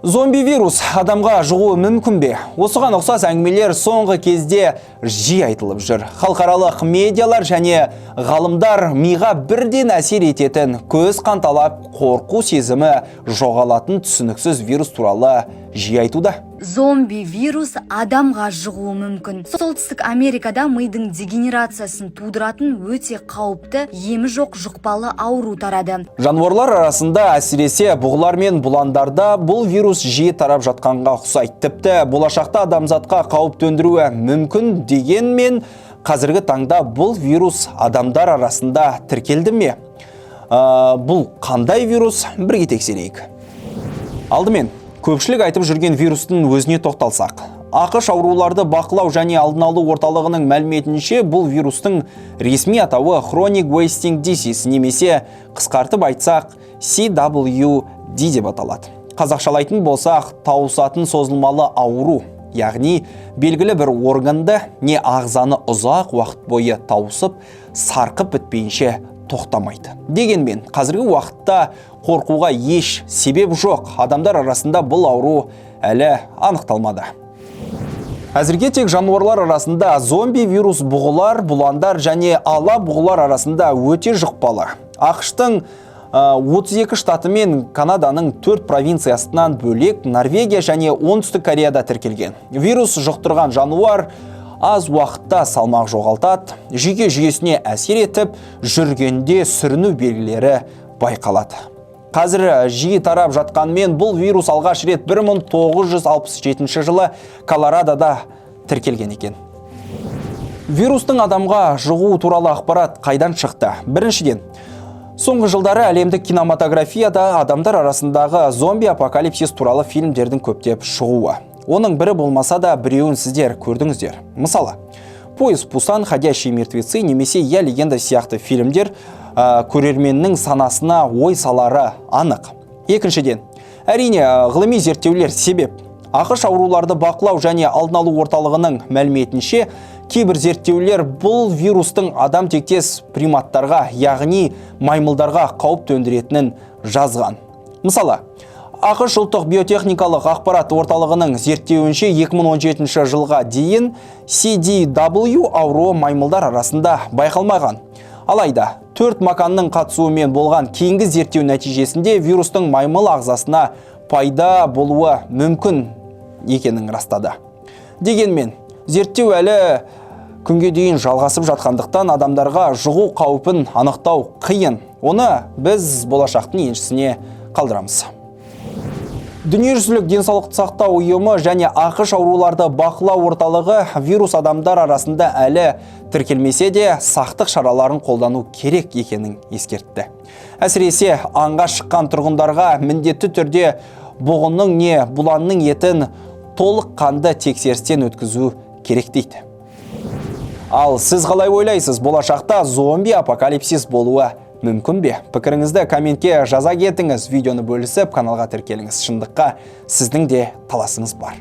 Зомби вирус адамға жұғуы мүмкін бе? Осыған ұқсас әңгімелер соңғы кезде жиі айтылып жүр. Халықаралық медиалар және ғалымдар миға бірден әсер ететін, көз қанталап, қорқу сезімі жоғалатын түсініксіз вирус туралы жиі айтуда. Зомби вирус адамға жұғуы мүмкін. Солтүстік Америкада мидың дегенерациясын тудыратын өте қауіпті, емі жоқ жұқпалы ауру тарады. Жануарлар арасында, әсіресе бұғылар мен бұландарда бұл вирус жиі тарап жатқанға ұқсайды. Тіпті болашақта адамзатқа қауіп төндіруі мүмкін. Дегенмен қазіргі таңда бұл вирус адамдар арасында тіркелді ме? Бұл қандай вирус? Бірге тексерейік. Алдымен көпшілік айтып жүрген вирустың өзіне тоқталсақ. АҚШ ауруларды бақылау және алдын алу орталығының мәліметінше, бұл вирустың ресми атауы Chronic Wasting Disease немесе қысқартып айтсақ, CWD деп аталады. Қазақшалайтын болсақ, тауысатын созылмалы ауру, яғни белгілі бір органды не ағзаны ұзақ уақыт бойы тауысып, сарқып бітпейінше тоқтамайды. Дегенмен қазіргі уақытта қорқуға еш себеп жоқ. Адамдар арасында бұл ауру әлі анықталмады. Әзірге тек жануарлар арасында зомби вирус бұғылар, бұландар және ала бұғылар арасында өте жұқпалы. АҚШ-тың 32 штаты мен Канаданың 4 провинциясынан бөлек Норвегия және Оңтүстік Кореяда тіркелген. Вирус жұқтырған жануар аз уақытта салмақ жоғалтады, жүйке жүйесіне әсер етіп, жүргенде сүріну белгілері байқалады. Қазір жиі тарап жатқанмен, бұл вирус алғаш рет 1967 жылы Колорадода тіркелген екен. Вирустың адамға жұғуы туралы ақпарат қайдан шықты? Біріншіден, соңғы жылдары әлемдік кинематографияда адамдар арасындағы зомби апокалипсис туралы фильмдердің көптеп шығуы. Оның бірі болмаса да біреуін сіздер көрдіңіздер. Мысалы, «Поезд в Пусан», «Ходячие мертвецы» немесе «Я легенда» сияқты фильмдер көрерменнің санасына ой салары анық. Екіншіден, әрине, ғылыми зерттеулер себеп. АҚШ ауруларды бақылау және алдын алу орталығының мәліметінше, кейбір зерттеулер бұл вирустың адам тектес приматтарға, яғни маймылдарға қауіп төндіретінін жазған. Мысалы, АҚШ ұлттық биотехникалық ақпарат орталығының зерттеуінше, 2017 жылға дейін CDW ауруы маймылдар арасында байқалмаған. Алайда төрт маканың қатысуымен болған кейінгі зерттеу нәтижесінде вирустың маймыл ағзасына пайда болуы мүмкін екенін растады. Дегенмен зерттеу әлі күнге дейін жалғасып жатқандықтан, адамдарға жұғу қаупін анықтау қиын. Оны біз болашақтың еншісіне қалдырамыз. Дүниежүзілік денсаулықты сақтау ұйымы және АҚШ ауруларды бақылау орталығы вирус адамдар арасында әлі тіркелмесе де, сақтық шараларын қолдану керек екенін ескертті. Әсіресе аңға шыққан тұрғындарға міндетті түрде бұғының не бұланның етін толық қанды тексерістен өткізу керек дейді. Ал сіз қалай ойлайсыз, болашақта зомби апокалипсис болуы мүмкін бе? Пікіріңізді комментке жаза кетіңіз, видеоны бөлісіп, каналға тіркеліңіз. Шындыққа сіздің де таласыңыз бар.